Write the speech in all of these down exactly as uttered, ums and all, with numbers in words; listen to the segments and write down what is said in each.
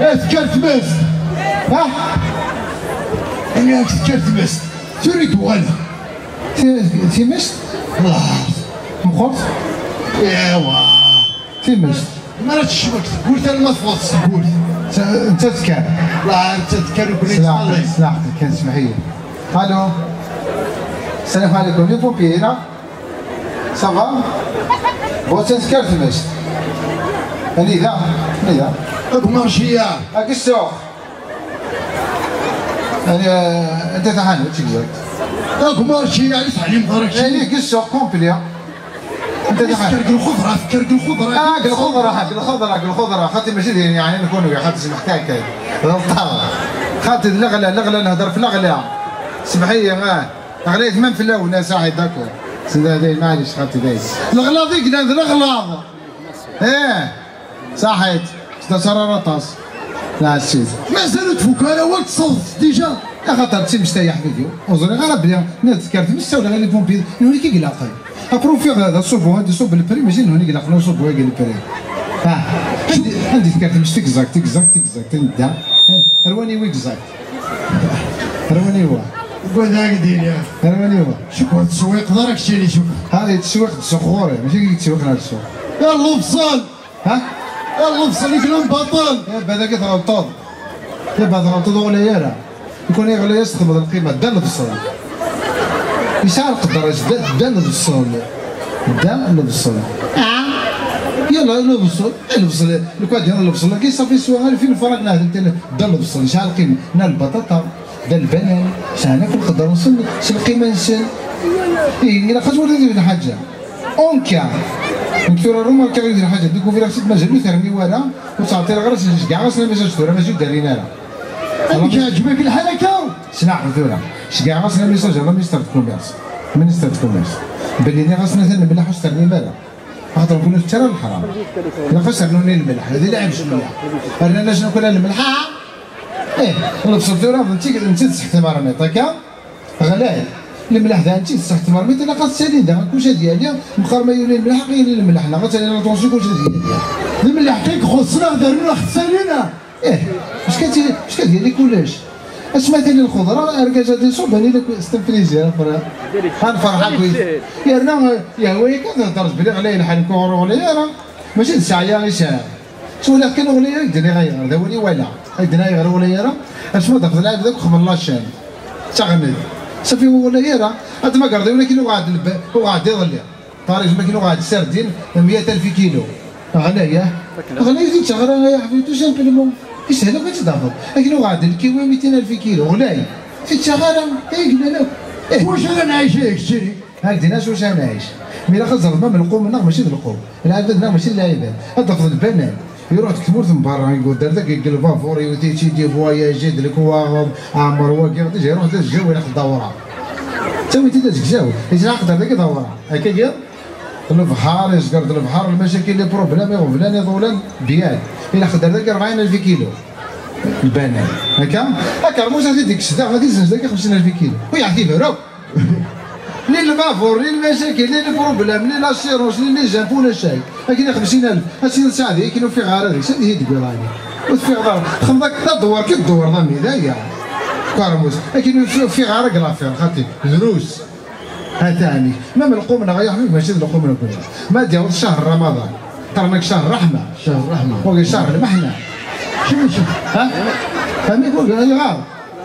Eh, tekker tmest. Ah, ini-ak tekker tmest. Tura i d-uɣaleɣ. Ti-, timest? Xlaṣ. Meqqert? Ewa. Timest. Ma ara tecbeḥ tewwurt arma teffeɣ tewwurt. Netta tekker. Lah, netta tekker u kuli slaɣ, yettxalli. Slaɣ, kan smeḥ-iyi. Allô. Salam alaikum. Di pompier, là? Ça va? Bon, c'est ce qu'elle fait. Anida? Anida? Deg umarci-a. Deg ssuq. Ani, eh, anta taḥanut, exact? Deg umarci-a, i teḥlim ɣer-k. Ani, deg ssuq, complet. Anta taḥanut? Tekker deg lxeḍra, tekker deg lxeḍra. Ah, deg lxeḍra, deg lxeḍra, deg lxeḍra. Xaṭi mačči d ayen yeɛni kunwi, xaṭi smeḥ kan. D lṭar. Xaṭi d leɣla, leɣla, nehder f leɣla. Smeḥ-iyi, ah. Ɣlayet man fell-awen, a Saḥit, d'accord. Sida, day, maɛlic, xaṭi, day. Leɣlaḍ i yellan d leɣlaḍ. Eh, Saḥit, sida ṣarar aṭas. Lɛasid. Mazal ur tfuk ara, wa teṣṣeḍ déjà. Axaṭer d timest-a, ya ḥbibi. Ur ẓriɣ ara belli nna tekker tmest, ssawleɣ i les pompiers, nwen i k-ilaqen. Après, ufiɣ d aṣubu, ad iṣubb le prix, mačči nwen i ilaqen aṣubu-agi le prix. Ah, andi, andi tekker tmest, exact, exact, exact, anda? Eh, ar waniwa exact? Ar waniwa? Wad ak-d-iniɣ. Ar waniwa? Cukkeɣ ur tetteswiqeḍ ara keččini, cukkeɣ. Ha, yetteswiq-d ssuq ɣur-i, mačči i yetteswiqen ar ssuq. Ya lebṣel! Ha? Ya lebṣel, ikna mbaṭel! Ya, badaki tɣelṭeḍ. Ya, bad tɣelṭeḍ, ur ɣlay ara. Ikun iɣlay-as txedmeḍ lqima, dda lebṣel. Yesɛa lqedr-is, dda, dda lebṣel. Dda lebṣel. Ah! Yalla, lebṣel, eh, lebṣel, le quoi dire, lebṣel-agi, ça fait soit alfin francs, neɣ d dda lebṣel, yesɛa lqima, neɣ lbaṭaṭa. D lbanan, sɛan akk lqedr-nsen s lqima-nsen. Ihi, ilaq ad twaliḍ yiwet n lḥaǧa. En cas, nekk tura remarkiɣ yiwet n lḥaǧa, découvriɣ-tt-id mazal ur terni wara, ur ttɛeṭṭileɣ ara, s-, ceggɛeɣ-asen amessage tura, mazal ur d-rrin ara. Amek iɛǧeb-ak lḥal akka? Sneɣ tura. Ceggɛeɣ-asen amessage ɣer la ministre de commerce. Ministre de commerce. Belli nniɣ-asen atan lemleḥ ur s-ternim ara. Axaṭer nekkni ur nečči ara leḥram. Ilaq ad s-rnun i lemleḥ, d lɛib cwiya. Rnan-asen akk ala lemleḥ, ah! Ih, lebṣel tura, d netta, d netta i d sseḥ timermiṭ, akka? Ɣlay. Lemleḥ daɣen d netta i d sseḥ timermiṭ, ilaq ad t-talin daɣen, kullec ad yali, mexer ma yuli lemleḥ, ad yali lemleḥ, neɣ ad talin la tension, kullec ad yali. D lemleḥ kan i ixuṣṣen, ad rnun ad ɣ-t-talin, ah! Ih, acu ad t-, acu ad yali kullec? Asmi ad tili lxeḍra, argaz ad iṣub, ad nili s templizi, après. Ad nferḥ akkit. Yerna, eh, yehwa-yak ad thedreḍ belli ɣlay lḥal, nekk ur ɣlay ara. Mačči d sseɛya i sɛiɣ. Ttwaliɣ kan ur ɣlay ara, i k-d-nniɣ ayɣer, d awal iwala. I k-d-nniɣ ayɣer ur ɣlay ara, asmi ad d-tafeḍ lɛibad akk xedmen la chaîne. Ttaɣen-d. Safi ur ɣlay ara, ad tmagreḍ yiwen akin uɣeɣ-d lb-, uɣeɣ-d iḍelli. Par exemple, akin uɣeɣ-d sardine, meyya alef kilo. Ɣlay, ah. Ɣlay ur t-ittaɣ ara, ay aḥbib, tout simplement. Yeshel akk ad tt-id-tafeḍ. Akken uɣeɣ-d lkiwi mitin alef kilo, ɣlay. Ur t-ittaɣ ara, ay glan akk. Eh. Wacu ara nɛic, ay keččini? Ak-d-iniɣ s wacu ara nɛic. Mi ilaq ad ẓreḍ ma d lqum-nneɣ mačči d lqum. Lɛibad-nneɣ mačči d lɛibad. Ad d-tafeḍ lbanna. Iruḥ deg tmurt n berra, yegguder dagi deg lbabuṛ, iwet-itt-id, ivoyaji-d lekwaɣeḍ, ɛmer wagi, déjà iruḥ d azegzaw, ilaq d awraɣ. Ttawin-t-id azegzaw, yesɛa aqder dagi d awraɣ. Akkagi, lebḥer, yezger-d lebḥer, lmacakil, les problèmes, iɣeblan, iḍulan, byan. Ilaq aqder dagi rebɛin alef kilo. Lbanan. Akka? Akermus ad t-id-ikkes da, ad izzenz dagi xemsin alef kilo. Ur yeɛtib ara akk. Ni lbabuṛ, ni lmacakil, ni lproblèm, ni l'assurance, ni les impôts, ni cay. Akken i xemsin alef, ass-a d saɛdi, akken ur ffiɣeɣ ara deg-s, anda i d-wwiḍ ɛni? Ur teffiɣeḍ ara. Txedmeḍ akka, d adewwer kan tdewreḍ a mmi, d aya. Kermus, akken ur ffi-, ur ffiɣeɣ ara deg l'affaire, xaṭi, drus. Atan. Ma d lqum-nneɣ, ay aḥbib, mačči d lqum-nneɣ. Ma d-yaweḍ ccahr Ramadan, qqaren-ak ccahr ṛṛeḥma. Ccahr ṛṛeḥma. Wagi ccahr lmeḥna. Cumi, cumi. Ha? Amek wagi, ayɣer?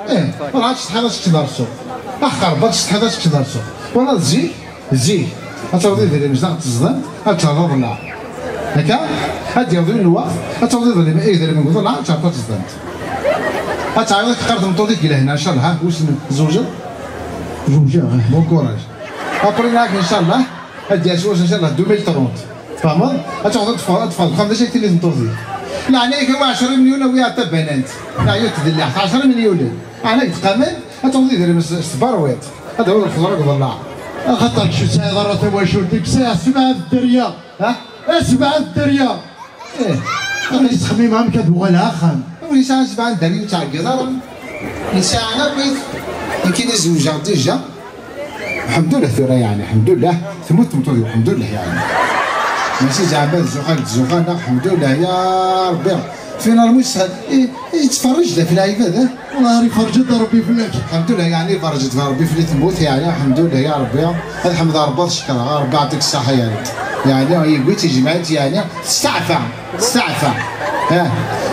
Eh, ur ɛad tsetḥiḍ ad teččeḍ ar ssuq. Axxer, ba tsetḥiḍ ad teččeḍ ar ssuq. Wala zik, zik. Ad taweḍ idrimen daɣ teẓḍem, ad terreḍ la. Akka? Ad d-yaweḍ lweqt, ad taweḍ idrimen, idrimen deg uḍellaɛ, ad terreḍ teẓḍem. Ad taweḍ ad teqqar tmeṭṭut-ik lehna, ncallah, ha, wissen tzewǧeḍ? Zewǧeɣ. Bon courage. Après, nak, ncallah, ad d-yas wass, ncallah, deux mille trente. Tfehmeḍ? Ad tɛuḍ ad teffeɣ, ad teffeɣ deg uxxam, d acu ay tili tmeṭṭut-ik? Leɛnaya-k, a wi ɛecra imelyunen, a wi ɛeṭṭa banant. Leɛyud d llaḥ, ɛecra imelyunen. Ɛni k-d-qamen? Ad tawḍeḍ idrimen s, s tberwiṭ. Ad d-tawiḍ lxeḍra deg uḍellaɛ. Axaṭer kečč ur tesɛiḍ ara tawacult, nekk sɛiɣ sebɛa dderya. Ha? Eh, sebɛa dderya. Eh. Amek tettxemmim amek ad uɣaleɣ axxam? Win yesɛan sebɛa n dderya ur ttɛeggiḍ ara. Nesɛa akk-it. Nekkini zewǧeɣ déjà. Lḥemdullah tura yeɛni, lḥemdullah. Temmut tmeṭṭut-iw, lḥemdullah yeɛni. Mačči zeɛma tzuxx ak-d tzuxx, neɣ lḥemdullah ya Rebbi. Finalement, yeshel, i, i yettferrij da fi lɛibad, eh? Wellah, iferrǧ-d Rebbi fell-ak. Lḥemdullah, yeɛni, iferrǧ-d Rebbi fell-i temmut, yeɛni, lḥemdullah ya Rebbi. Ad ḥemdeɣ Rebbi, ad cekkreɣ, a Rebbi, ɛṭik ṣṣeḥḥa, yeɛni. Yeɛni, yewwi-tt, yejmeɛ-itt, yeɛni, testeɛfa, testeɛfa. Eh,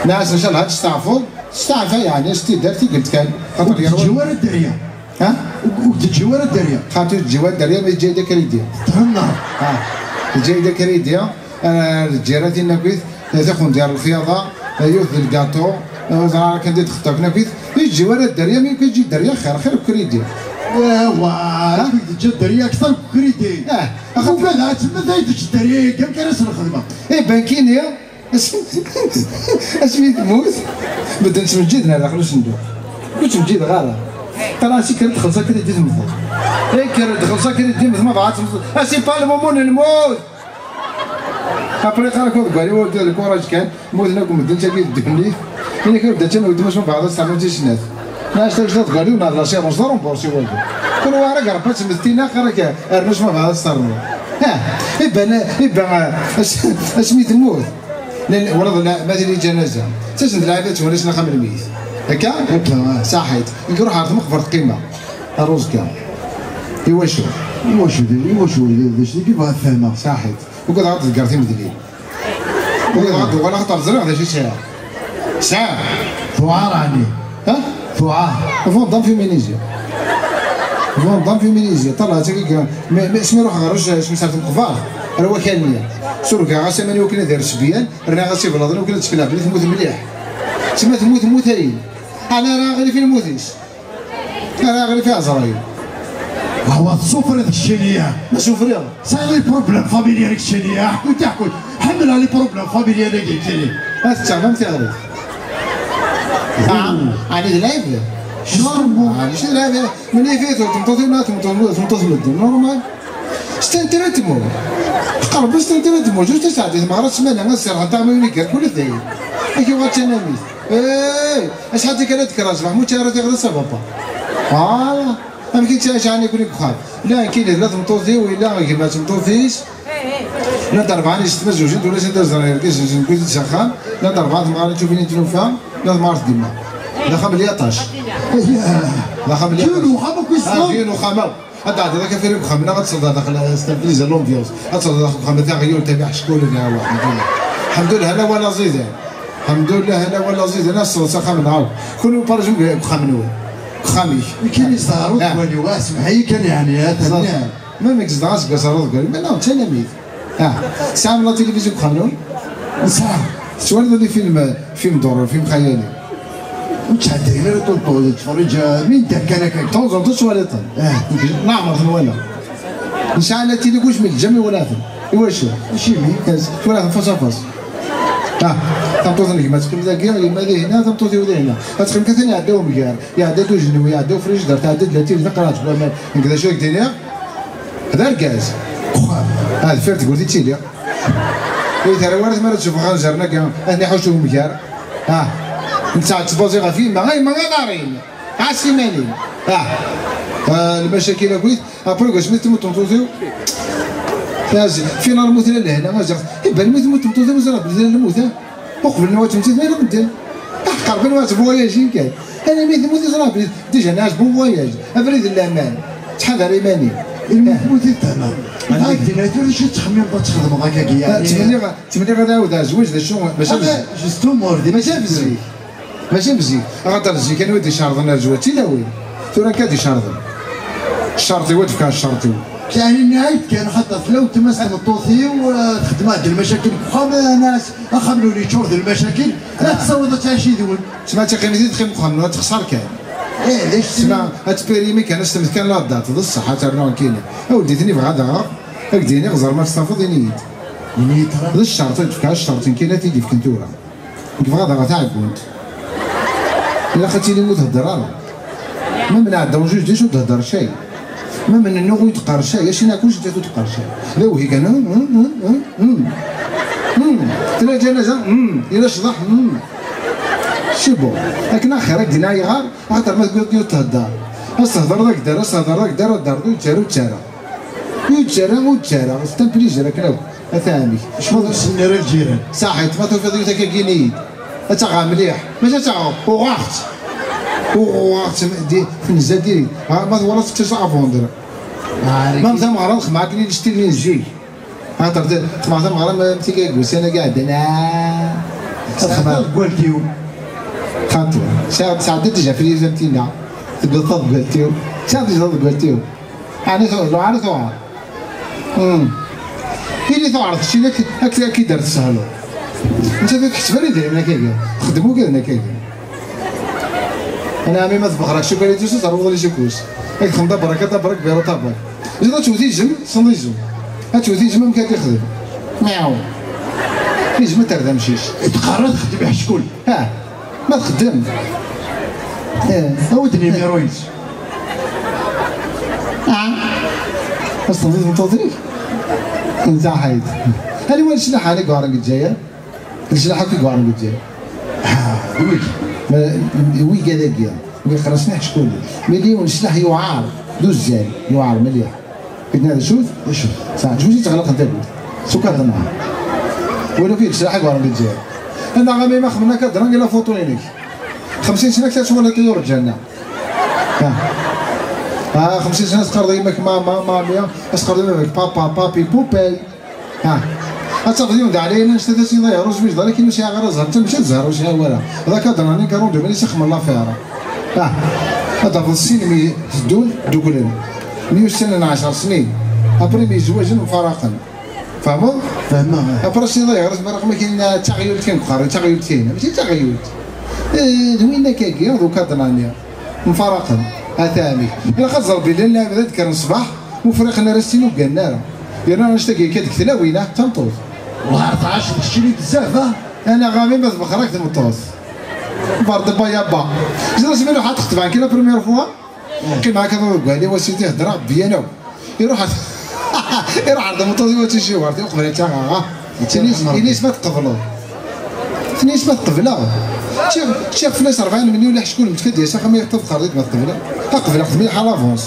nniɣ-as, ncallah, ad testeɛfuḍ, testeɛfa, yeɛni, s tidert i yelt kan. Xaṭer ur yerwa teǧǧi ara dderya. Ha? Ur teǧǧi ara dderya. Xaṭer ur teǧǧi ara dderya, mi teǧǧa-yi-d akridi. Tɣenna. Ha. Teǧǧa-yi-d akridi, eh, lǧirat-in akkit, eh, tiqendyar lxyaḍa, eh, yiwet d lgaṭu, eh, ur ẓriɣ ara kan di txeṭṭa akken akkit, ur teǧǧi ara dderya, mi kan teǧǧi dderya, xir, xir akridi. Wa, teǧǧa dderya akter akridi. Eh, axaṭer ugadeɣ ad temmet, ay teǧǧ dderya-agi, amek ara s-nxedmeɣ? Eh, bankini, Asmi temmut, medden ttmeǧǧiden ar daxel usenduq. Ur ttmeǧǧideɣ ara. Qqareɣ-as, kker ad txelṣ akridi temmteḍ. Eh, kker ad txelṣ akridi temmteḍ, ma bɣa ad temmteḍ. Ah, c'est pas le moment n lmut! Après, qqar-ak, wa deg wali, wa deg lkuraj kan, mmuten akk medden, tagi d ddunit. Ini-k, ur d-attan weltma-s, ma bɣa ad s-ternuḍ i snat. Nniɣ-as, tajdiḍ deg wali, neɣ d l'assurance, d aremburs i wali. Kul wa ara irebba ttmetti, neɣ qqar-ak, rnu-s ma bɣa ad s-ternuḍ. Ah, iban, iban, as-, asmi temmut. Llan, walaḍ la, ma tili lǧanaza. Ttasen-d lɛibad, ttwanasen axxam n lmeyt. Akka? Akka, ah. Saḥit. Nekk ruḥ ɣer tmeqbert qqima. Rruz kan. Iwacu? Iwacu d, iwacu d, d acu deg yebɣa ad fehmeɣ? Saḥit. Ugadeɣ ad d-tger timedlin. Ugadeɣ ad d-uɣaleɣ, xaṭer ẓriɣ d acu sɛiɣ. Sɛiɣ. Tuɛar ɛni? Ha? Tuɛar. Van Damme féminisé. Van Damme féminisé. Ṭalɛet akka, mi, mi, asmi ruḥeɣ ɣer uc-, asmi sɛiɣ tmeqbert, ar wakal-nni. Surgeɣ-as aman i wakken ad ires byan, rniɣ-as iblaḍen i wakken ad tefleɛ belli temmut mliḥ. Tma temmut, temmut ayen. Ɛni ara aɣilif i lmut-is? Ara aɣilif i Ɛezrayen. Wa, wa, tessufriḍ keččini, ya. Ma sufriɣ? Tesɛiḍ les problèmes familiaux keččini, ya. Ḥku-d, ḥku-d. Ḥemmleɣ les problèmes familiaux-agi keččini. Ad tettaɣem tiɣrit. Ah, ɛni d lɛib? Normal. Ah, mačči d lɛib. Mani fi tmeṭṭut-im, tmeṭṭut, tmeṭṭut medden. Normal. Stentra temmut. Tqerreb stentra temmut. Juste taseɛdit, meɣra ssmana, ad serrḥen taɣmiwin i gar kul dayen. Ad yuɣal d tanamit. Eh, acḥal tikkal ad d-tekker ṣṣbeḥ, ma ur ččiɣ ara tiɣri, ça va pas. Voilà. Amek i ttɛic ɛni nekkni deg uxxam? La, nekkini d la tmeṭṭut-iw, ila gma d tmeṭṭut-is. Llant rebɛa n yessetma zewǧent, ulac anda zedɣen yergazen, zewǧen s axxam. Llant rebɛa temɣarin, tufin i tnufa, la temɣart d gma. D axxam n lyaṭac. D axxam n lyaṭac. Yiwen uxxam akk i ssneɣ. Ah, yiwen uxxam akk. Ad tɛeddiḍ akka firi deg uxxam-nneɣ, ad tesleḍ daxel, c'est un plaisir, l'ambiance. Ad tesleḍ daxel uxxam, taɣyult, tabiḥ, cckul, d awa, lḥemdullah. Lḥemdullah, ala wala ẓidan. Lḥemdullah, ala wala ẓidan, ad tesleḍ s axxam-nneɣ akk. Kenwi par exemple, deg uxxam-nwen. Deg uxxam-ik. Nekkini zedɣeɣ deg wali, wa, semmeḥ-iyi kan, yeɛni, ha-t-an. Même nekk zedɣeɣ aseggas-a deg wali, ma nneɣ d tanamit. Ah, tesɛam la télévision deg uxxam-nwen? Nesɛa. Tettwaliḍ les films, film d'horreur, film xayali? Ur ttɛeddayen ara ṭulṭul, yettferrij, eh, min d kan akka. Ṭulṭul tettwaliḍ-ten? Eh. Neɛmer ten-wala. Nesɛa la tili kuc mi lǧam iwala-ten. Iwacu? Acimi? Twala-ten face à face. Ah, tameṭṭut n gma teqqim dagi, yemma di hna, tameṭṭut-iw di hna. Ad teqqim kan tani iɛedda umgar, iɛedda-d ujenwi, iɛedda ufrijdar, tɛedda-d la tili taqerɛet n waman. Nekk d acu i k-d-iniɣ? D argaz. Uxxam. Ah, deffir tgurt i ttiliɣ. Ur terra wara tmara ad tjebɣeɣ anzaren-agi, ad ten-iḥuc umgar. Ah, nettɛetteb aẓi ɣef yemma, a yemma ad aɣ-in. Ɛass iman-im. Ah, ah, lmacakil akkit. Après, gwas mi temmut tmeṭṭut-iw, fin armut la lehna, azeɣ, iban mi temmut tmeṭṭut-iw, ẓriɣ belli la lmut, ah. Uqbel n wa tmeṭṭut, ma ilaq medden. Ah, qerben wa tvoyaji kan. Ana mi temmut, ẓriɣ belli déjà nɛac bon voyage. Abrid n laman. Ttḥadar iman-im. Imi temmut i tama. Ɛad dinna tura acu tettxemmimeḍ ad txedmeḍ akkagi, yeɛni? Ttmenniɣ, ttmenniɣ ad ɛawdeɣ zwaǧ d acu, maca d zik. Justement, maca d zik. Mačči am zik, axaṭer zik anwa i d-icerḍen ar zwaǧ? D tilawin. Tura akka d-icerḍen. Ccerṭ-iw ad d-fkeɣ ccerṭ-iw. Yeɛni nniɣ-ak-d kan axaṭer fell-awen tmas tmeṭṭut-iw, eh, txeddem-aɣ-d lmacakil deg uxxam, eh, nnas axxam-nwen yeččur d lmacakil, la tessaweḍ ad tɛic yid-wen. Tma d taqimit i teqqim deg uxxam-nwen ad texṣer kan. Eh, d acu tma ad tpirimi kan, ad s-tmd kan la date, d ṣṣeḥ ad ternu nekkini. A weldi-ten-i bɣa ad aɣeɣ, ad k-d-iniɣ ẓer ma testafeḍ ini-yi-d. Ini-yi-d ṭṭrad. D ccerṭ i d-fkeɣ, ccerṭ nekkini ad t-id-ifken tura. Nekk bɣa ad aɣeɣ taɛeggunt. Ilaq ad tilim ur thedder ara. Ma mneɛ danger dis ur d-hedder cay. Ma mnennuɣ ur d-qqar cay, acinaku jdiɣ ur d-qqar cay. D awhi kan, hum, hum, hum, hum, hum. Hum. Tella janaza, hum. Yella ccḍeḥ, hum. C'est bon. Akken axir ad d-iniɣ ayɣer, axaṭer ma tguḍ ur d-thedder. Ad s-thedreḍ agdar, ad s-thedreḍ agdar, ad d-terreḍ ur d-terra, ur d-terra. Ur d-terra, ur d-terra. C'est un plaisir akken akk. A taɛmik. Cmuḍ s-nni ara lǧiran. Saḥit, ma tufiḍ yiwet akka gini-yi-d. Ad taɣeɣ mliḥ. Maca ad taɣeɣ, uɣeɣ-tt. Uɣeɣ-tt, di, tenza diri. Ha, ma twalaḍ tekkes avondre. Ma tameɣra nexmeɣ akken i lestili n zik. Xaṭer d-, xmeɣ tameɣra ma, ma tika deg ussan-agi iɛeddan, ah. Ad xmeɣ. Tewwiḍ tagwalt-iw. Xaṭi. Sɛiɣ, sɛedda déjà fell-i tamtina. Tewwiḍ tagwalt-iw. Sɛiɣ déjà tagwalt-iw. Ɛni tuɣ-, ɛni tuɣal? Hmm. Ini tuɣal keččini ak-, ak-, ak-, ak-, d-ar tessehleḍ. Netta ur tḥesseb ara idrimen akkagi. Txeddem ugad n akkagi. Ana ɛemmi ma tbexreɣ cukali tusu terwuḍ li cikus. Ak txemḍ abraka tabrak biru tabrak. Ziḍ ad tewwet izem, senḍ izem. Ad tewwet izem amek ad t-ixdem. Miaw. Izem ad terr d amcic. Tqerra txeddem iḥeckul. Ha. Ma txeddem. Eh. Awi-d numéro-ines. Ah. Ad s-tendiḍ tmeṭṭut-ik? Ntaḥayt. Anwa leslaḥ ara iɣaren deg Lezzayer? Leslaḥ akk iɣaren deg Lezzayer. Ah, wigi. Ma, wigi ad agi. Wigi qran s leḥcekul. Mi d yiwen leslaḥ yuɛar. D uzzal. Yuɛar mliḥ. Qidna d acu-t? Acu? Saɛet, wi teɣleqen tawwurt? S ukaḍna. Wala fi leslaḥ i yeɣran di Lezzayer. Anda ɣami ma xemna kaḍna i la foto-inek. Xemsin sna kta twala tuyur ǧanna. Ha. Ah, xemsin sna teqqareḍ i yemma-k mama, mami, as teqqareḍ i baba-k papa, papi, poupée. Ha. Ad tafeḍ yiwen d ɛlayen anect-a d asiḍay ɣer usbijdar akin ur sɛiɣ ara ẓhar, mačči d ẓhar ur sɛiɣ ara. D akaḍna-nni karundi mani s ixemmen l'affaire. Ah. Ad tafeḍ sin mi teddun, dduklen. Myussanen ɛecr snin. Après mi zwaǧen mfaraqen. Tfehmeḍ? Fehmeɣ, eh. Après, siḍ ayɣer tebɣa ma kan d taɣyult kan qqaren, d taɣyult kan. Mačči d taɣyult. Eh, d win akkagi, d ukaḍna-nni. Mfaraqen. Ata amek. Ilaq ad ẓer belli llan lɛibad ad d-kkren ṣṣbeḥ, ur friqen ara s tin ur gganen ara. Yerna annect-agi akka deg tlawin, ah, d tameṭṭut. War tɛac teččini bezzaf, ah. Ana ɣami ma tbexxer ak tmeṭṭut. Barde bayaba. Ziḍ asmi ruḥ ad texteb ɛenki la première fois. Qqimeɣ akka deg wali wa sidi heddreɣ byan akk. Iruḥ ar, iruḥ ar tmeṭṭut-iw ad ticiwert, uqbel ad taɣeɣ. Ini-as, ini-as ma tqebleḍ. Ini-as ma tqebleɣ. Ččiɣ, ččiɣ fell-as rebɛin melyun leḥcekul, mtfad-yas axxam i yeṭṭef xerḍit ma tqebleɣ. Aqbleɣ-t mliḥ à l'avance.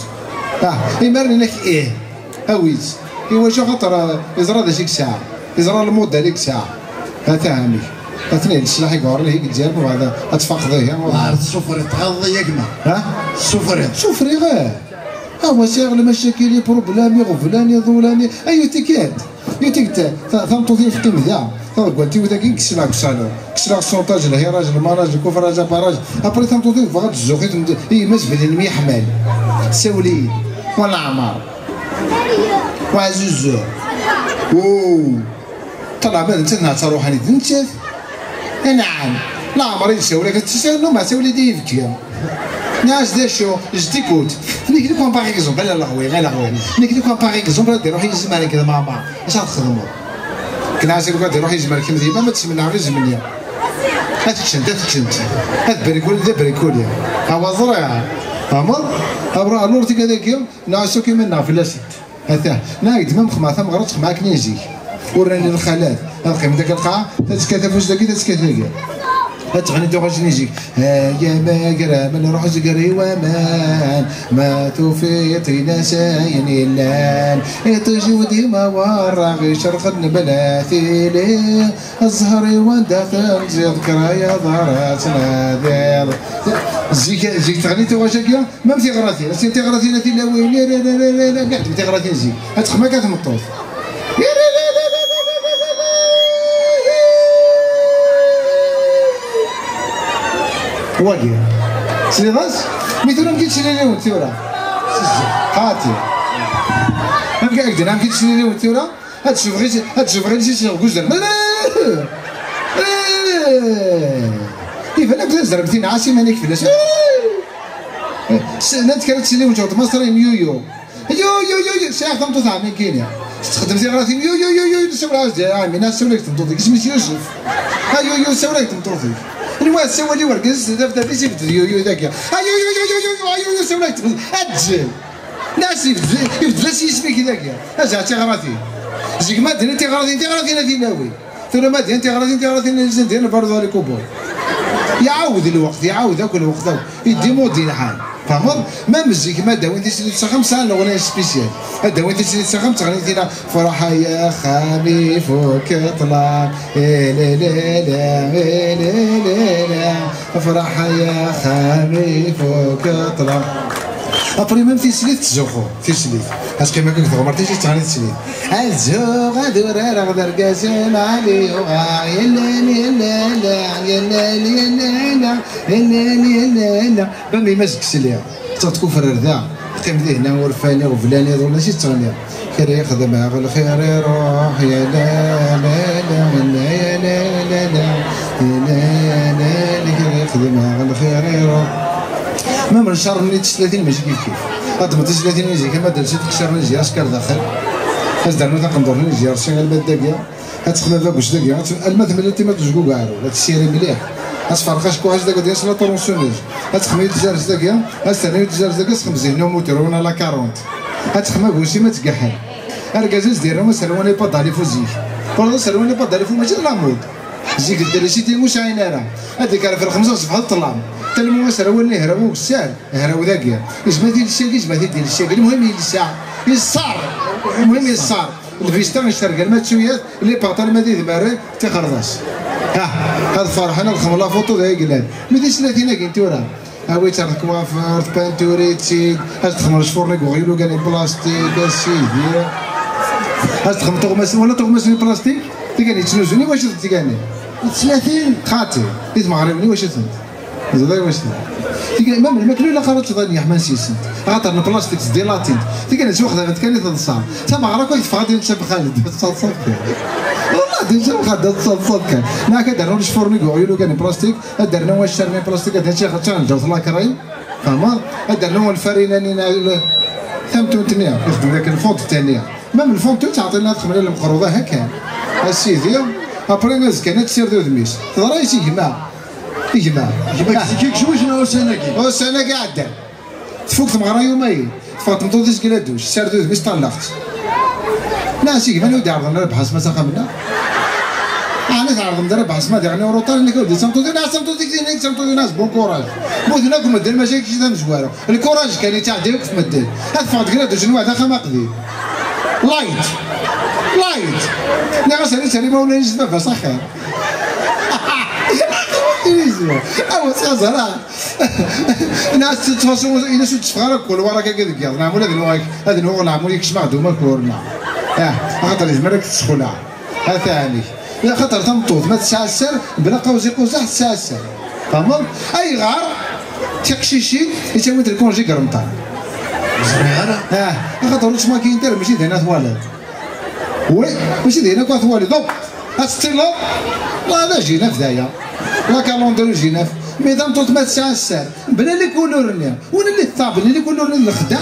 Ah, imaren-inek ih. Awi-tt. Iwacu? Xaṭer, eh, yeẓra d acu i yesɛa. Yeẓra lmudal i yesɛa. Ata ɛemmi. Atni leslaḥ i yeɣran ihi deg Lezzayer, mbeɛd ad tfaqeḍ ihi. Ar tessufriḍ tɣaḍeḍ-iyi a gma. Ha? Tessufriḍ. Ssufriɣ, eh. Awa sɛiɣ lmacakil, iproblèmes, iɣeblan, iḍulan, i-, ayu tikkelt. Yu tikkelt, ta-, tameṭṭut-iw teqqim da. Taḍeggalt-iw dagi, kkseɣ deg usalon. Kkseɣ ṣṣunṭaj, lhiraj, lmanaj, lkufraj, aparaj. Après tameṭṭut-iw tebɣa ad tzuxx i tmed-, i yemma-s belli nemyeḥmal. Tsawel-iyi. Wa Leɛmer. Wa Ɛzuzu. Wuu. Ṭṭalama d nettat neɣ d taruḥanit d nettat? Anɛam. Leɛmer i d-sawleɣ, ad tt-sawleɣ, ma sawleɣ-d i yibki. Nniɣ-as d acu? Je t'écoute. Nekk di-kwan par exemple, ala leɣwi, ala leɣwi. Nekk di-kwan par exemple, ad d-iruḥ yizem ar nekk d mama. Acu ad txedmeḍ? Knaɛs i ad d-iruḥ yizem ar kemm d yemma, ma d-semneɣ izem-nni. Ad t-ččent, ad t-ččent. Ad brikul, d abrikuli. Awa ẓriɣ. Tfehmeḍ? Abra, alors tika dagi, neɣ asuki mennaɣ fell-asent. Ata, neɣ d ma mxemma tameɣra ttxemma akken i zik. Ur rani lxalat. Ad qqimen deg lqaɛa, tatekka tafust dagi, tatekka dagi. Ad tɣenni tuɣac n zik. Ay amagraman, ruḥ zger i waman. Ma tufiḍ in-as ayen illan. Iṭij-iw dima warraɣ, icerqen mebla tili. Zzher-iw anda tenziḍ, kra yaḍar ad tnadiḍ. Zik, zik tɣenni tuɣac-agi. Mam tiɣratin, asin tiɣratin a tilawin, la, la, la, la, la, la, tiɣratin zik. Ad texma akka tmeṭṭut. Wagi. Tesliḍ-as? Mi tura mkid sliliwent tura. Qati. Amek ak-d-nna mkid sliliwent tura? Ad tcebɣi, ad tcebɣi si sɣeguzder. Iban akk tazremt-in ɛas iman-ik fell-as. Nant kra tsiliwent ɣer tmaṣrin, yuyu. Yuyu, yuyu, sɛiɣ tameṭṭut ɛemmi n kini. Tettxeddem tiɣratin, yuyu, yuyu, nessawel-as-d, a ɛemmi, nessawel-ak tmeṭṭut-ik, isem-is Yusef. A yuyu, sawel-ak tmeṭṭut-ik. Nwa tessawal i wergaz, d abdad-is ibedd yuyu dagi. A yuyu, yuyu, yuyu, a yuyu, sawel-ak tmeṭṭut-ik. Aǧǧel. Nas ibeddel-as yisem-ik dagi. Azɛa tiɣratin. Zik ma ddin tiɣratin, tiɣratin ad ilawi. Tura ma ddin tiɣratin, tiɣratin ad ilzin din lbarḍu ali kubur. Iɛawed lweqt, iɛawed akk lweqt akk. Iddi mudi lḥal. Tfehmeḍ? Ma mzik ma d-awin tislit s axxam, sɛan leɣnaya spécial. Ad d-awin tislit s axxam, ttɣennin tina: "Ferḥ ay axxam ifuk ṭṭlam, ililili, ililili." Afraḥ ay axxam ifuk ṭṭlam. Après même tislit ttzuxxu, tislit. Ad teqqim akka deg tɣemert, tislit teɣni teslit. Ad zuɣ, ad urareɣ d argaz lɛali uɣaɣ, yellan, yellan, yellan, yellan, yellan, yellan. Bam imas deg sliɣ. Ttaɣ tkufrer da, teqqim dihna urfan iɣeblan iḍul aci ttɣenniɣ. Kra ixdem aɣ lxir iruḥ, ya la la la la, ya la la la la, ya la la la, kra ixdem aɣ lxir iruḥ. Ma mnecaren-nni tislatin mačči kif kif. Ad d-tmeḍ tislatin-nni zik, ama d-lsi tqeccarin-nni zik askar daxel. Ad s-d-rnu taqendurt-nni zik, rsi alma d dagi. Ad texdem abaggus dagi, ad t-, alma tmellel timaṭ deg ugar, ad tessiri mliḥ. Ad tferreq acekkuḥ-is dagi, ad d-yas la tronçonneuse. Ad texdem i tzarez dagi, ad s-ternu i tzarez dagi, ad texdem zihna umutur, win à la quarante. Ad texdem agusim, ad tgaḥel. Argaz ad s-d-yernu aserwan ipadalif uzik. Wala d aserwan ipadalif mačči d la mode. Zik d la cité ur sɛin ara. Ad ikerref lxemsa ṣṣbeḥ d ṭṭlam. Talmu aserwal-nni hraw ugessar, hraw dagi. Yezmer ad t-ilsi, yezmer ad t-id-ilsi. Lmuhim yelsa. Yeṣṣar. Lmuhim yeṣṣar. Lvista yeccergal ma d tuyat, les pantalons ma d idmaren, tixerḍas. Ah, ad ferḥen, ad xedmen la photo d ay yellan. Mi tislatin-agi n tura, awi-tt ar tkwafert, pinturi-tt-id, ad texdem lecfurni deg uɣyul ugar n plastik, a sidi. Ad texdem tuɣmas, wala tuɣmas n plastik, tigan yettnuzun, i wacu tent-tigan-nni? Tislatin? Xaṭi, i tmeɣriwin, i wacu tent? Ẓriɣ wacu tent. Tigan, ma lmakla ilaq ara teččeḍ ayen yeḥman s-yessent. Axaṭer n plastik zdilatin. Tigan yettwaxdamen kan i teḍsa. Tameɣra akk i teffeɣ ad d-nečča bxaled. Tettaḍsaḍ kan. Wallah, d-nečča bxaled, ad tettaḍsaḍ kan. Neɣ ad d-rnu lecfurni deg uɣyul ugar n plastik. Ad d-rnu accaren n plastik, ad d-nečča ɣer ǧawet lakrin. Tfehmeḍ? Ad d-rnu lfarina-nni, n-, tamtunt-nni, ixdem deg lfond-nni. Même lfond-nni ttɛeṭṭin ad xemla lemqerruḍa hekkan. A sidi, après azekka ad tessired udem-is. Teḍra-yas i gma. I gma. Gma-k zik i yecwec neɣ ussan-agi? Ussan-agi iɛeddan. Tfuk tmeɣra yumayen. Teffeɣ tmeṭṭut-is deg laduc, tessared udem-is, ṭṭalleɣ-tt. Neɣ s gma-nni ur d-iɛerḍen ara Bḥasma s axxam-nneɣ? Ɛni tɛerḍem-d ara Bḥasma diɣen i uruṭar, nekk ur d-i d tameṭṭut-iw, neɣ s tameṭṭut-ik tin, nekk d tameṭṭut-iw, neɣ s bon courage. Muten akk medden, maca kečč d amezwaru. Lkuraj kan yettɛeddi akk f medden. Ad ffɣeḍ deg laduc n waḥed axxam aqdim. Light! Light! Nniɣ-as rritt ar imawlan-is d baba-s axir. Awa, s-, ẓra. Nniɣ-as ttfaṣu, ini-as ur d-tteffeɣ ara kul war akka deg yiḍ. Neɣ ula d nuɣ-, ad nuɣ leɛmur yekcem-aɣ-d umakur, neɣ. Ah, axaṭer yezmer ad k-tesxelɛeḍ. Ata ɛni. Axaṭer tameṭṭut, ma tesɛa sser, bla qawzi quzaḥ tesɛa sser. Tfehmeḍ? Ayɣer tiqcicin i ttawint lkunji deg Remḍan? Ur ẓriɣ ara. Ah, axaṭer ur ttmakint ara, mačči d ayen ad twaliḍ. Oui, mačči d ayen akk ad twaliḍ. Donc, Ad tettiliḍ la d ajinaf daya, la calendrier ujinaf. Mesdames, tout ma tesɛa sser bla les couleurs-nni, win li teṭṭabel les couleurs-nni d lexdeɛ.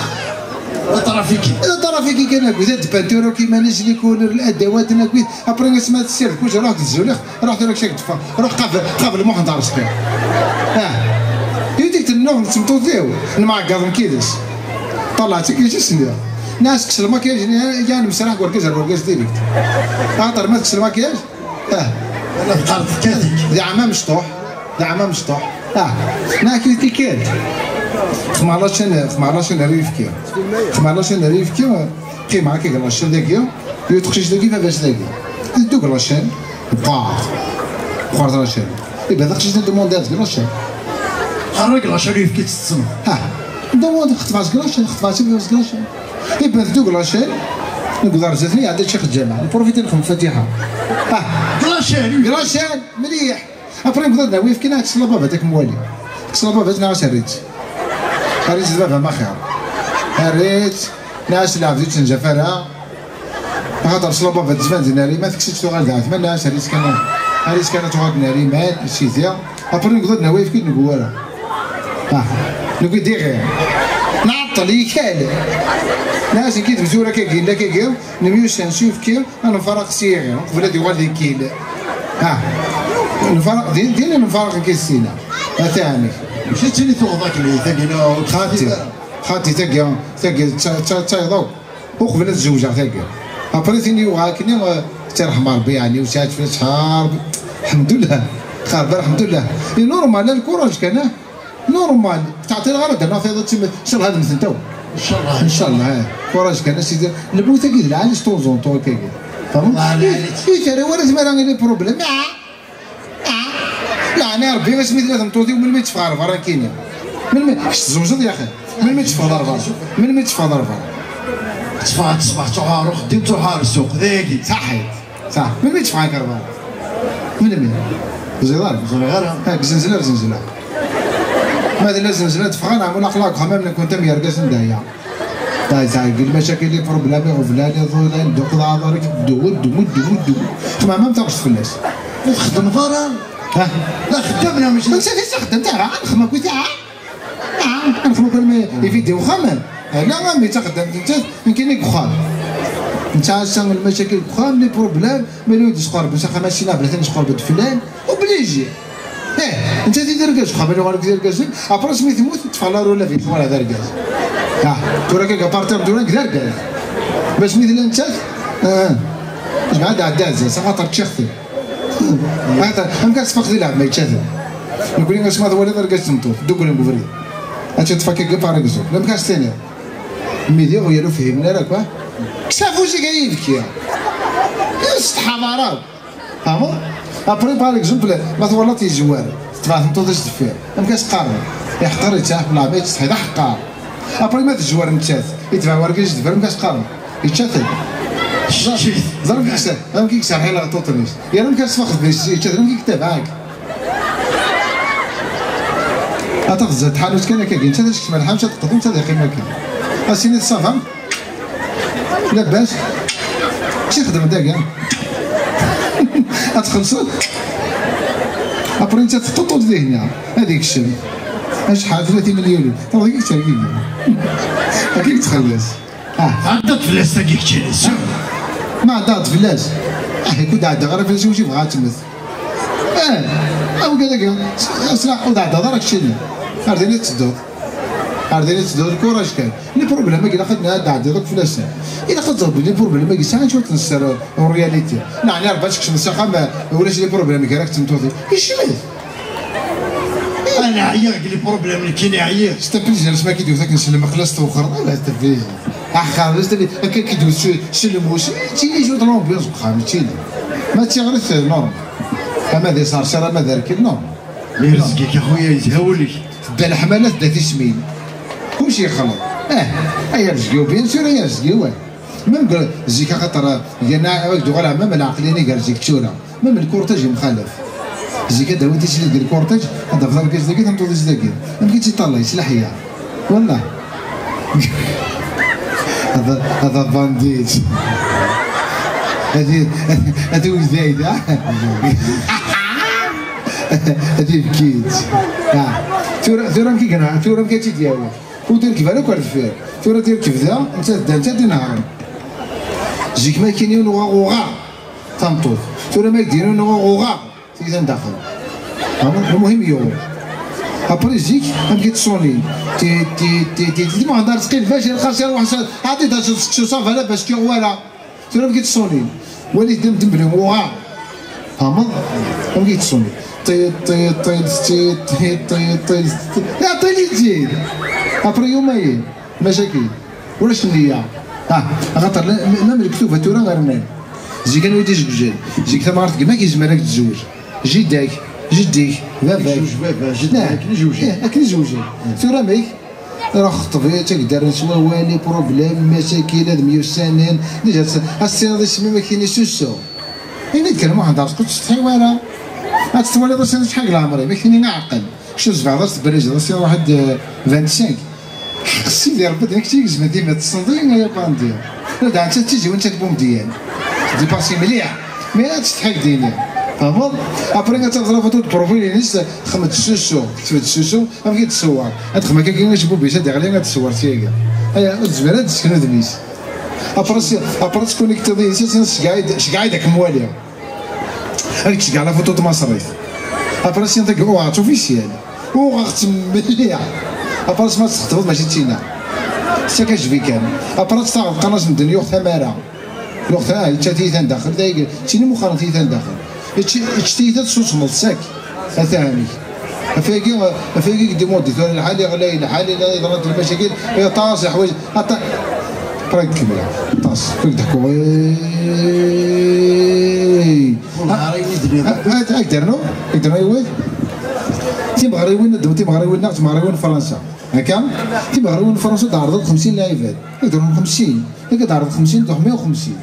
Atrafiki. Atrafiki kan akkit, ad d-peinture akk iman-is, les couleurs, ladawat n akkit. Après asma tessired kullec, ruḥ tzulix, ruḥ tura kcak d-ffeɣ, ruḥ qabel, qabel Muḥend Arezqi. Ah. Yuti tennuɣ n tmeṭṭut-iw, nemɛeggaḍ nekk yid-s. Ṭalɛet-ik i tis-nni. Nɛas kkes lmakyaj-nni, ya nemserraḥ deg urgaz ar urgaz direct. Axaṭer ma tekkes lmakyaj, ah. Wala teqqar tekkat-ik. D aɛma mecṭuḥ, d aɛma mecṭuḥ. Ah, naɛk di tikkelt. Xemɛlac-, xemɛlac n rifki. Xemɛlac n rifki, qqimeɣ akka deg lacen dagi, yiwet teqcict dagi, baba-s dagi. Ddu deg lacen, bqaɛet. Bqaɛet lacen. Iban taqcict n demande deg lacen. Qqar deg lacen yefki-tt tessneḍ. Ah, demande xeṭfeɣ deg lacen, xeṭfeɣ deg lacen. Iban teddu deg lacen, nekk d arzzat-nni iɛedda ččiɣ ǧǧama. Nprofiti nxem fatiḥa. Ah, deg lacen, deg lacen, mliḥ. Après, newweḍ ad nawi, fkin-aɣ-tt s lababat, ad kem-wali. Kkes lababat, neɣ as-err-itt. Err-itt d baba-m axir. Err-itt, neɣ as lɛebd ur tt-nzaf ara. Axaṭer s lababat tban d nariman, tekkes-itt tuɣal d ɛetman, neɣ as-err-itt kan, err-itt kan ad tuɣal d nariman, sidi. Après, newweḍ ad nawi, fkin-d newwara. Ah, newwi diɣi. Nɛeṭṭel, ikal. Neɣ as-ikid mzura kagi, illa kagi, nemyussan s uyefki, Ad nfaraq s yiɣi, uqbel ad yuɣal d ikkil. Ah, nfaraq din, din nfaraq nekk d Sina. Ata ɛemmi. Mačči d tin i tuɣeḍ akken i tagi, no, xati, xati, tagi, tagi, d ta-, ta-, d tayeḍ akk. Uqbel ad zewǧeɣ tagi. Après tin yuɣa akken, eh, tettarḥem Rebbi, yeɛni, ur sɛiɣ fell-as ḥarb. Lḥemdullah. Xarba, lḥemdullah. I normal, lkuṛaj kan, ah. Normal, teɛṭiḍ ara d-annaɣ tiḍ ad timet, ncallah ad mmtent akk. Ncallah. Ncallah, eh. Kuraǧ kan, a sidi. Lmut-agi d lɛali s tonzonton akkagi. Fahmeḍ? Allah, lɛali. I, i terra wara tmara i les problèmes. Ah! Ah! Leɛna Rebbi, asmi tella tmeṭṭut-iw, melmi teffeɣ ɣer berra nekkini? Melmi? Kečč tzewǧeḍ, yaxi. Melmi teffeɣ ɣer berra? Melmi teffeɣ ɣer berra? Teffeɣ ṣṣbeḥ, tṛuḥ ɣer uxeddim, tṛuḥ ɣer ssuq, dagi. Saḥit. Saḥ, melmi teffeɣ akka ɣer berra? Melmi? Ẓriɣ ara. Ẓriɣ ara. Ha, deg Zenzela, deg Zenzela. Ma tella Zenzela teffeɣ, neɣ mula aql-aɣ deg uxxam, am nekkenti am yergazen daya. Tay, tay, deg lmacakil, les problèmes, iɣeblan, iḍulan, dduq d aɛḍar, ddu, ddu, ddu, ddu. Xemmem am taɣect fell-as. Ur txeddmeḍ ara? Ha? La xeddam, neɣ mačči? Netta d-ixeddem, taɛa, nxemmem akkit, taɛa. Ah, nxemmem kan mi ibidi uxxam. Ala, mi taxeddamt nettat, nekkini deg uxxam. Netta ass-a lmacakil deg uxxam, les problèmes, ma yella ur d-isqerb s axxam, asina bla tan isqerb-d flan, obligé. Eh, netta d argaz uxxam, ala ɣer d argazen, après asmi temmut, teffeɣ la relève, yettwala d argaz. Ah, tura kak apartir tura d argaz. Bas mi tella nettat, ah, jmaɛ d ɛedda ɛezza, s axaṭer ččiɣ-ten. Ata, amek ad tfaq di lɛeb ma yečča-ten? Nekkni asma twaliḍ argaz d tmeṭṭut, dduklen deg ubrid. Ad tt-iṭṭef akka deg par exemple. Amek ad s-tiniḍ? Midi ɣyal ur fhimen ara akk, ah? Kkes afus-ik ay ibki. Ur tsetḥaḍ ara akk. Fahmeḍ? Après, par exemple, ma twalaḍ yezwar, tetbeɛ tmeṭṭut-is deffir. Amek ad s-qqaren? Iḥqer, yettɛaf, leɛma yettsetḥi, d aḥeqqar. Après ma tezwar nettat, itbeɛ wergaz deffir, amek as-qqaren? Yečča-ten. Ẓer, ẓer amek i yekser, amek i yekser ḥila ṭuṭnis. Yerna amek as-tfaxeḍ di s-, yečča-ten, amek i yetabaɛek? Ad taxeẓẓa tḥanut kan akka, nettat ad tekcem lḥamt, ad teqḍu, nettat ad yeqqim akka. As-tiniḍ ça va? Labas? Acu ixdem dagi? Ad txellṣeḍ? Après nettat teṭṭuṭut dihna, ad yekcem. Acḥal? Tlatin milyun. Taweḍ-ik tergigi. Akka i txellas. Ah. Tɛeddaḍ fell-as tagi keččini, sûr. Ma ɛeddaɣ-d fell-as? Ah, ikud ɛeddaɣ ara fell-as, iwjib ɣa tmet. Ah, awgad-agi, s-, s-, ur d-ɛeddaḍ ara keččini. Ar din i tettedduḍ. Ar din i tettedduḍ, lkuraj kan. Les problèmes-agi ilaq ad d-ɛeddiḍ akk fell-asen. Ilaq ad teẓreḍ belli les problèmes-agi sɛan cwiṭ n sser en réalité. Neɛni Rebbi ad tkecmeḍ s axxam, ah, ulac les problèmes gar-ak d tmeṭṭut-ik. Yecmet. Ana ɛyiɣ deg les problèmes, nekkini ɛyiɣ. C'est un plaisir, asma k-id-iwet akken s lmeqla s tewxer, ala, c'est un plaisir. Axxam, c'est un plaisir. Akka k-id-iwet s, s lmus, tili jour de l'ambiance deg uxxam, tili. Ma d tiɣrit, normal. Ama d iṣerṣir, ama d rrkel, normal. Mi rezg-ik, a xuya, yezha wul-ik. Tedda leḥmala, tedda tismin. Kullec yexleḍ. Eh, ay Arezgi-w, bien sûr, ay Arezgi-w, eh. Même que zik, axaṭer, yerna ad d-uɣaleɣ, même lɛeqliya-nni gar zik d tura. Même lkurtaj yemxalaf. Zik ad d-awin tislit deg lkurtaj, ad d-tafeḍ argaz dagi, tameṭṭut-is dagi. Amek i tt-iṭallay, s leḥya. Wallah. Hada, hada bandit. Ati, ati wegday da. Ati bkit. Ah. Tura, tura mki gna, tura mki ti diawa. Ur terkib ara akk ar deffir. Tura terkib da, netta da, netta d inehṛen. Zik ma kini uɣa uɣa tameṭṭut. Tura ma kdin uɣa uɣa. Tiyita n daxel. Amuḥim yuɣ. Après zik, amek i ttṣunin? Ti, ti, ti, ti, ti, ma ɣandar tqil bac, lxas ya waḥsa, ati da seksu ça va la, parce que voilà. Tura amek i ttṣunin? Wali dem, dem, dem, uɣa. Tfehmeḍ? Amek i ttṣunin? Ti, ti, ti, ti, ti, ti, ti, ti. Ya, ti, ti, ti. Après, yumayen. Macakil. Ulac nniya. Ah, axaṭer la, la, la lektuba tura rnan. Zik anwa i d-izewjen? Zik tamɣart gma-k yezmer ad k-tezweǧ. Jida-k, jeddi-k, baba-k. Yezweǧ baba, jeddi, nah, akken i zewjen. Eh, akken i zewjen. Tura amek? Ruḥ xṭeb-itt, ad k-d-rren s wawal, i problème, macakil, ad myussanen. Déjà, ad s-tiniḍ isem-im akken i susu. Ini-d kan Muḥend Arezqi, ur tettsetḥi wara. Ad tettwaliḍ ass-a acḥal deg leɛmer-im, ad k-tini aɛqel. Kečč ur tebɛeḍ ara tebbrizeḍ, ass-a waḥed, eh, vingt-cinq. Ḥeqq Sidi Rebbi, d nekk i yegezmen dima, tessneḍ-iyi ay apandi. La d-ɛetta d tiziwin d tatbumdiyan. Dipasi mliḥ. Mi ara tsetḥi deg dini. Tfehmeḍ? Après, ad tafeḍ la photo de profil-ines, texmed susu, tekteb-d susu, amek i d-tṣewwer? Ad texdem akka, acebub-is ad d-iɣli, ad d-tṣewwer syagi. Aya, ur tezmir ad d-tesken udem-is. Après, après tkunektiḍ yis-s, ceggeɛ-d, ceggeɛ-d ad kem-waliɣ. Ad k-d-ceggeɛ la photo tmaṣrit. Après, syin tagi, uɣeɣ-tt officiel. Uɣeɣ-tt mliḥ. Après, ma txeṭbeḍ, mačči d tinna. Sak ajbi kan. Après, taɣeḍ qqaren-as medden yuɣ tamara. Yuɣ ta, yečča tiyita n daxel, d ay, ttini muqaren tiyita n daxel. Yečč, yečč tiyita tessusmeḍ sak. Ata amek. Afayagi, afayagi i yedimudi tura lḥal, yeɣlay lḥal, yeḍran-d lmacakil, aṭas iḥwaǧ, aṭas. Après, kemmleɣ. Aṭas. Kul ḍeḥku. Ur neɛri wid-nniḍen. Ad, ad, ad k-d-rnu? Ad k-d-rnu yiwet? Timeɣriwin, ad d-, timeɣriwin neɣ timeɣriwin n Fransa. Akka? Timeɣriwin n Fransa d-ɛerḍent xemsin lɛibad. Ad d-rnu xemsin. Ad d-ɛerḍent xemsin, d meyya u xemsin.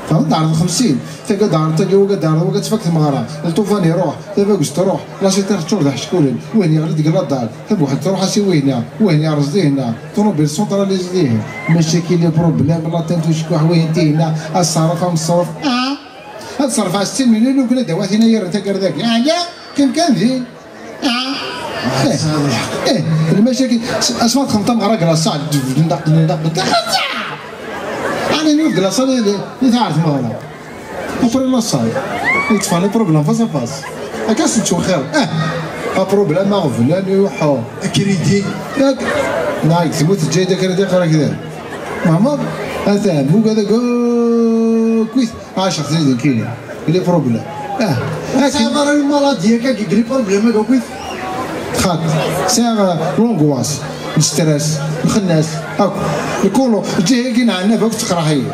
Fehmeḍ? D-ɛerḍent xemsin. Tagi d-ɛerḍent, tagi wagi d-ɛerḍent, wagi tfak tmeɣra. Lṭufan iruḥ, tabagust truḥ, la cité teččur d iḥeckulen. Wihin yeɣli deg ladal. Tabuḥelt truḥ-as i wihin. Wihin yerreẓ dihin. Ṭunubil centralisé dihin. Macakil, problème, la tente ucekkuḥ, wihin tihin. Aṣaraf, ameṣruf. Ah! Ad ṣerfeɣ settin million, ur kna dawatin ay yerren taggara dagi. Ala, qqim kan din. Ah. Eh, eh, lmacakil, s-, asma txedmeḍ tameɣra deg laṣal, daf, daf, daf, daf, daf. Ani nuf deg laṣal, i, i taɛert meɣra. Après laṣal, yeṭṭef les problèmes face à face. Akka s-nettwexxir. Eh, a problème, aɣbel, ani uḥu. Akridi. Yak, neɣ deg tmurt teǧǧa-yi-d akridi, aqrag da. Meɛmer, atan, mugad akkit. Ɛaceɣ-ten-id nekkini. Les problèmes. Ah, akken. Tesɛiḍ ara lmaladi akka, les problèmes akka akkit? Xaṭ, sɛiɣ, euh, l'angoisse, le stress, lxennas, akk. Lkulu, lǧiha-agi n ɛennab akk teqreḥ-iyi.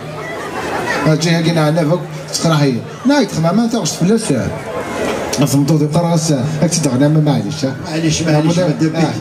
Ah, lǧiha-agi n ɛennab akk teqreḥ-iyi. Nna-yi-d txemma ma taɣect fell-as, ah, ɣef tmeṭṭut-iw, qqareɣ-as, ah, ad k-tt-id-ɣnam, maɛlic, ah. Maɛlic, maɛlic, ah, ma d abid.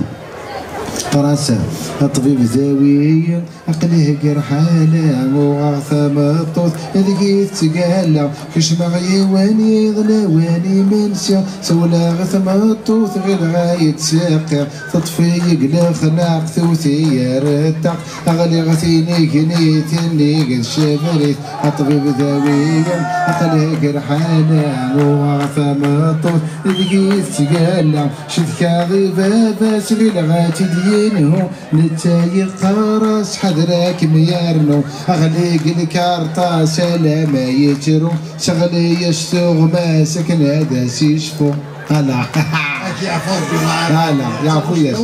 Qqareɣ-as, ah, a ṭṭbib dawi. Aql-i hegger ḥala, uɣeɣ tameṭṭut deg-i tettgalla. Kecmeɣ yiwen yiḍ lawan imensi, sawleɣ i tmeṭṭut ɣileɣ ad yi-d-tseqqiɣ. Teṭṭef-iyi deg lexnaq, tewwet-iyi ar ṭṭaq. Ɣliɣ tinignit, nnig tcebrit, a ṭṭbib dawi-yi. Aql-i hegger ḥala, uɣeɣ tameṭṭut deg-i tettgalla. Cedkaɣ i baba-s, ɣileɣ ad tt-id-yenhu. Netta yeqqar-as ḥader ad kem-yernu, ɣli deg lkarṭa-s alamma yettru, seɣli-yas tuɣmas akken ad as-yecfu. Ala. Ad k-yeɛfu Rebbi, ala, yeɛfu-yas.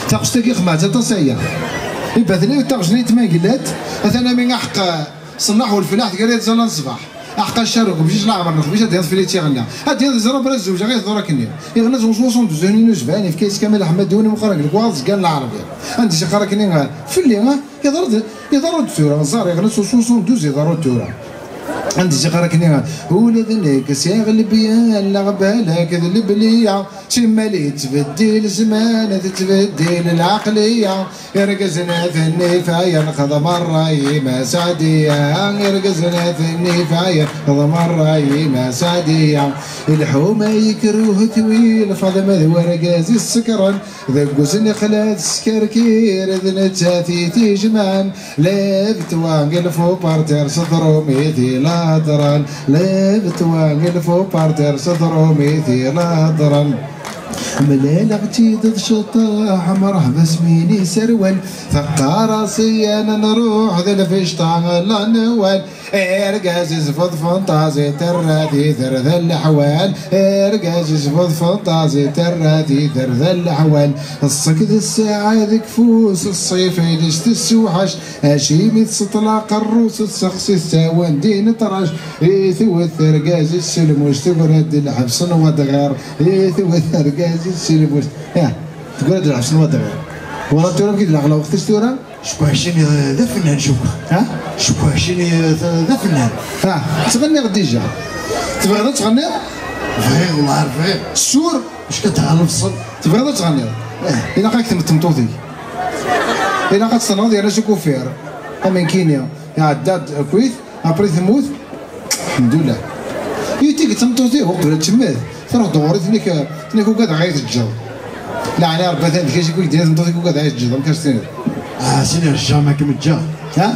Taɣect-agi xemɛet aṭas aya. Ibatli taɣect-nni tmaglat, atan ami aḥeqq ṣennaḥ u lfellaḥ tger iẓẓan n ṣṣbeḥ. Aḥeqqa ccaru deg umcic leɛmer n xbic ad d-yaḍ fell-i tiɣenna. Ad d-yaḍ iẓra bra zewǧeɣ i tḍur akken-nni. Iɣenna s uṣuṣun d uzuhni n uzban, yefka-yas Kamal Ḥemmad d win imeqqren deg lekwaɣeḍ zgan leɛrabiya. Anda i s-yeqqar akken-nni, fell-i, ah, iḍerru-d, iḍerru-d tura, ẓẓar iɣenna s uṣuṣun d uz iḍerru-d tura. Anda ziɣ ara k-nniɣ, ula d nekk sɛiɣ lebyan, leɣbal akked lebliya. Simmal yettbeddil zzman, tettbeddil lɛeqliya. Irgazen aten-ifayen, xdem ṛṛay-im a Saɛdiya. Irgazen aten-ifayen, xdem ṛṛay-im a Saɛdiya. Lḥuma yekreh twil, Faḍma d wergaz issekren. Deg usnexla teskerkir, d nettat i t-ijemɛen. Lève-toi, il faut partir, s tṛumit i la heddren. Lève-toi, il faut partir, s tṛumit i la heddren. Mlaleɣ-tt-id d cṭeḥ, mṛeḥba s win iserwal. Teqqar-as i yan nruḥ d lficṭa la nwal. Argaz isbeḍ fenṭazi, terra di terda leḥwal. Argaz isbeḍ fenṭazi, terra di terda leḥwal. Ṣṣek d ssaɛa deg fus, ṣṣif iles tessewḥac. Acimi tseṭṭel aqerru-s, tessexsi tawan din ṭrac. I tewwet argaz-is s lmus, tegra-d lḥebs n wadɣir. I tewwet argaz-is s lmus. Ih, tegra-d lḥebs n wadɣir. Wala tura mkid leɛqel lweqt-is tura? Cukkeɣ Cini d afennan, cukkeɣ. Ha? Cukkeɣ Cini d afennan. Ha, ttɣenniɣ dija. Tebɣiḍ ad tɣenniḍ? Bɣiɣ, wellah bɣiɣ. Sûr? Acu ka tɛelleḍ ṣṣel? Tebɣiḍ ad tɣenniḍ? Eh. Ilaq ad k-temmet tmeṭṭut-ik. Ilaq ad tenɣeḍ yerna s ukufir. Am nekkini, iɛedda-d akkit, après temmut. Lḥemdullah. Yuti-k tmeṭṭut-iw, uqbel ad temmet. Truḥ-d ɣur-i, tenna-k, tenna-k ugadeɣ ay teǧǧeḍ. Laɛna Rebbi atan deg-k, acu i k-d-yenna tmeṭṭut-ik ugadeɣ ay teǧǧeḍ, amek ara s-tiniḍ? Ah, sini jamais kem-ǧǧeɣ. Ha?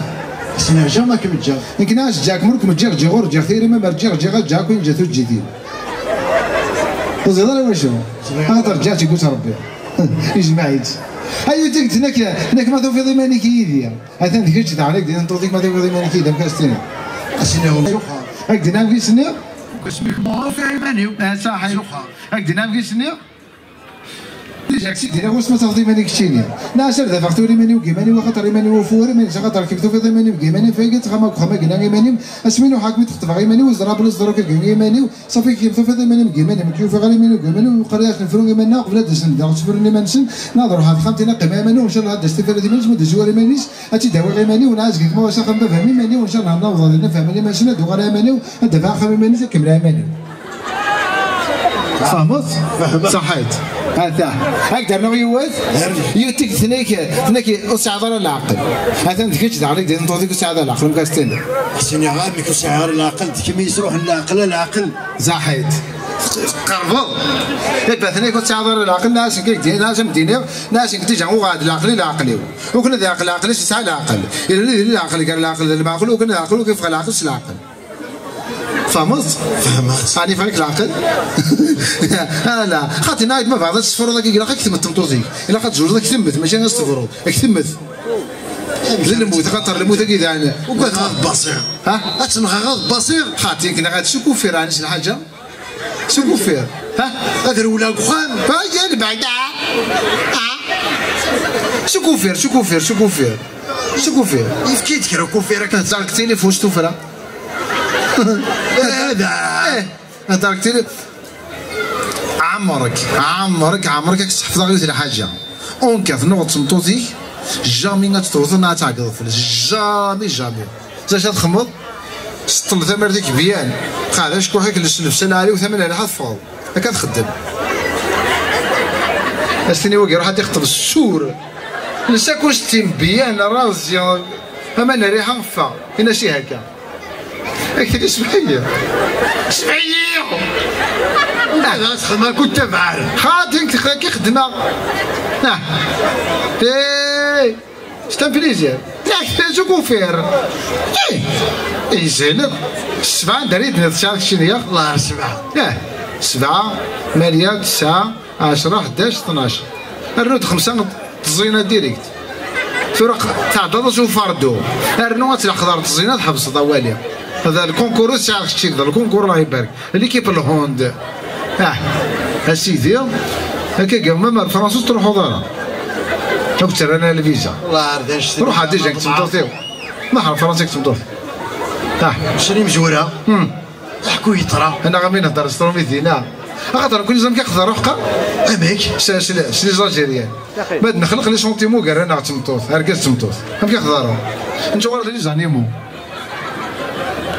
Sini jamais kem-ǧǧeɣ. Nekk neɣ ǧǧiɣ-kem, ur kem-ǧǧiɣ, ǧǧiɣ ur ǧǧiɣ tayri, ma mer ǧǧiɣ, ǧǧiɣ, ad ǧǧeɣ-ken, ǧǧiɣ tuǧǧit-im. Ur teẓriḍ ara wacu? Ẓriɣ. Axaṭer ǧǧiɣ-tt, igut Rebbi. Ijmeɛ-itt. Ay uti-k, tenna-k, tenna-k ma tufiḍ iman-ik yid-i. Atan d kečč daɣen i k-d-yenna tmeṭṭut-ik ma tufiḍ iman-ik yid-i, amek ara s-tiniḍ? Ad k-d-nniɣ amek i s-nniɣ? Asmi kemmleɣ ufiɣ iman-iw. Ah, saḥit. Ad k-d-nniɣ amek i s-nniɣ? Déjà, k-tt-id-nniɣ, wissen ma tafeḍ iman-ik keččini. Neɣ acu ar d-afeɣ tura iman-iw deg iman-iw, axaṭer iman-iw ufur iman-is, axaṭer kemm tufiḍ iman-iw deg iman-iw, fagi ttɣama deg uxxam-agi neɣ iman-iw, asmi nuḥ akmi d-xeṭbeɣ iman-iw, ẓriɣ belli ẓriɣ deg iman-iw, safi kemm tufiḍ iman-im deg iman-im, ur k-yufiɣ ara iman-iw deg iman-iw, neqqar-as nefru iman-nneɣ, qbel ad d-asen daɣ ttefrun iman-nsen, neɣ ad ruḥeɣ ɣer texxamt-nni qqim iman-iw, ncallah ad d-tas tifrat iman-is, ma d-zwiɣ iman-is, ad tt-id-awiɣ iman-iw, neɣ ad zgiɣ ma s axxam baba-m iman-iw, ncallah ad naweḍ ad nefhem iman-nsen, ad uɣaleɣ iman-iw, ad d-afeɣ axxam iman-is, ad kemmleɣ iman-iw. Tfehmeḍ? Fehmeɣ. Saḥit. Ata. Ad d-rnuɣ yiwet? Rnu. Yiwet tig tnek, tnek ur tesɛiḍ ara leɛqel. Atan d kečč daɣen i d-tenṭuḍ ur tesɛiḍ ara leɛqel, amek ara s-tiniḍ? Ḥsin iɣar nekk ur sɛiɣ ara leɛqel, d kemm i yesruḥen leɛqel, a leɛqel. Saḥit. Tqerrbeḍ. Iba tnek ur tesɛiḍ ara leɛqel, neɣ asen kik din, neɣ asen din, neɣ asen kik diǧa uɣad leɛqel i leɛqel-iw. Ur kien ad iɛqel leɛqel-is, yesɛa leɛqel. Ila d leɛqel, gar leɛqel d lmeɛqul, ur kien ad iɛqel, ur kien ad iffeɣ leɛqel s leɛqel. Tfehmeḍ? Fehmeɣ. Ɛni yeffeɣ-ak leɛqel? Ala, xaṭi nniɣ-ak ma bɣiḍ ad tessefruḍ akka, ilaq ad k-temmet tmeṭṭut-ik. Ilaq ad tzewǧeḍ ad k-temmet, mačči ad tessefruḍ. Ad k-temmet. D lmut, axaṭer lmut-agi daɣen. Ugadeɣ ad basiɣ. Ha? Ad tenɣeɣ ad basiɣ. Xaṭi, nekk neɣ ad s ukufir, ɛni s lḥaǧa? S ukufir. Ha? Ad rewleɣ deg uxxam. Ha, ya lbeɛda. Ha? S ukufir, s ukufir, s ukufir. S ukufir. Yefka-yi-d kra ukufir akka. Hezzeɣ deg tilifun s tuffra. Hada. Eh, hezzeɣ deg tili-, ɛemrek, ɛemrek, ɛemrek ad k-sḥefḍeɣ yiwet n lḥaǧa. Unka tennuɣ d tmeṭṭut-ik, jamais ad tewteḍ neɣ ad tɛeggeḍ fell-as. Jamais, jamais. D acu ad txemmeḍ? Seṭṭel tamart-ik byan. Qɛed acekkuḥ-ik, les llebsa lɛali-w, tama lɛali ad teffɣeḍ. Akka txeddem. Ad s-tini wagi, ruḥ ad t-ixeṭṭeb ssur. Lsa costume byan, razi, aman rriḥa, ffeɣ. Ini-as i haka. Ak tili sbeḥ-iyi. Sbeḥ-iyi! Ad txedmeɣ akk tabɛal. Xaṭi nekk ki xedmeɣ. Ah. Hey! C'est un plaisir. Yak, s ukufir. Eh, eh, Zeyneb. Sebɛa n deri d-nniḍ tesɛiḍ keččini, yak? Wellah, sebɛa. Eh, sebɛa, tmanya, tesɛa, ɛecra, ḥdac, tnac. Rnu-d xemsa, tẓina direct. Tura q-, tɛeddaḍ-as ufardu. Rnu ad tleḥqeḍ ar tẓina, tḥebseḍ awali. Hada lkunkur ur tesɛiḍ kečči, d lkunkur, Allah ibarek. L'équipe n Lhund. Ah, a sidi, akka gar ma ar Fransa ur truḥuḍ ara. Akk tterran ara lviza. Ruḥ ar déjà deg tmeṭṭut-iw. Ma ḥer Fransa deg tmeṭṭut. Ah. Slim zura. Hmm. Ḥku yeṭra. Anaɣ am i nehder s trumit dinna. Axaṭer nekkni ẓem kexḍer uḥqa. Amek? S, s, s les Algériens. Ma d-nexleq les sentiments gar-aneɣ d tmeṭṭut, argaz d tmeṭṭut. Amek i xḍaren? Nettuɣal d les animaux.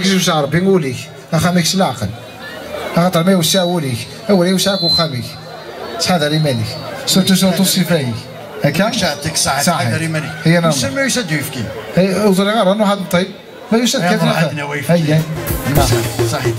ad k-yewseɛ Ṛebbi ul-ik, axxam-ik s leɛqel. Axaṭer ma yewseɛ wul-ik, awer yewseɛ akk uxxam-ik. Ttḥadar iman-ik. Surtout, surtout ṣṣifa-ik. Akka? Saɛetik saɛet Saɛet. Ḥader iman-ik. Iya, naam. Wissen ma yusa ad d-yefki. Eh, ur ẓriɣ ara, nruḥ ad neṭṭib. Ma yusa-d kan Ruḥ nruḥ. ad nawi. Ayya. Saɛet.